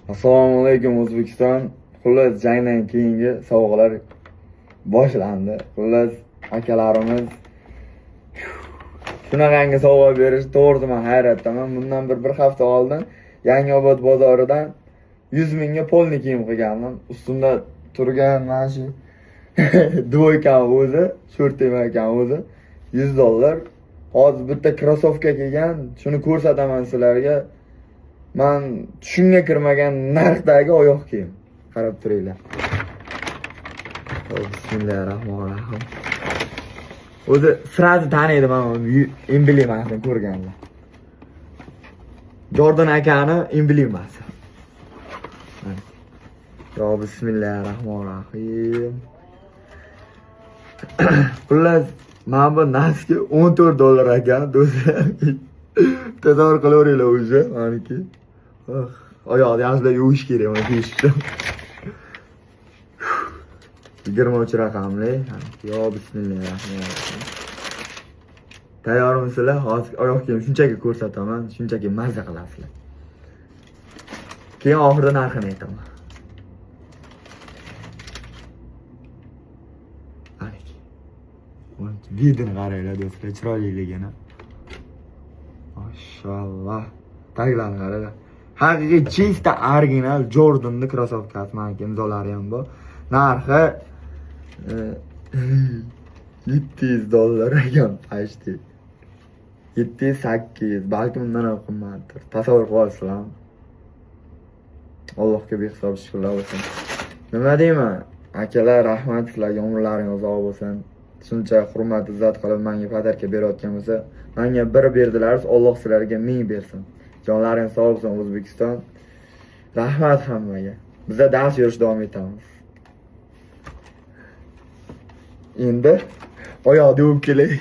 Assalomu alaykum, O'zbekiston. Xullas, jangdan keyingi sovg'alar boshlandi. Xullas, akalarimiz shunaqangi sovg'a berish, to'g'risi men hayratdaman. Bundan bir hafta oldin Yangiobod bozoridan 100 mingga полный kiyim qilgandim. Ustimda turgan mana shu двойка ni o'zi, short ekan o'zi 100 dollar. Hozir bitta krossovka kelgan, shuni ko'rsataman sizlarga. Man tushimga kirmagan narxdagi oyoq kiyim. Qarab turinglar. Xo'p, bismillahirrohmanirrohim. O'zi сразу taniydi mana emblemasini ko'rganda. Jordan akani emblemasi. Mana. Yo, bismillahirrohmanirrohim. Xullas, mana bu носки 14 dollar ekan, do'stlar. Tasavvur qilaveringlar уже, maniki. Oh, oyoqni yaxshilab yuvish kerak mana teshikda. 23 raqamli. Yo, bismillahirrohmanirrohim. Tayyormisizlar? Hozir oyoq kiyim shunchaki ko'rsataman, shunchaki mazza qilasizlar. Keyin oxirida narxini aytaman. Maniki. Вид ini qaranglar do'stlar, chiroyliligini. Mashalloh. Taglarini qaranglar. Haqiqiy чисто original Jordan'ni krossovkasi, maniki imzolari ham bor. Narxi 700 dollar ekan почти. 708, balki undan ham qimmatdir. Tasavvur qilasizlarmi? Allohga behisob shukrlar bo'lsin. Nima deyman? Akalar, rahmat sizlarga, umrlaring uzoq bo'lsin. Shuncha hurmat, izzat qilib menga подарка berayotgan bo'lsa, menga bir berdilar, Alloh sizlarga ming bersin. Jonlaring sog' bo'lsin, O'zbekiston. Rahmat hammaga. Biza dars yurish davom etamiz. Endi oyoqni yuvib kelay.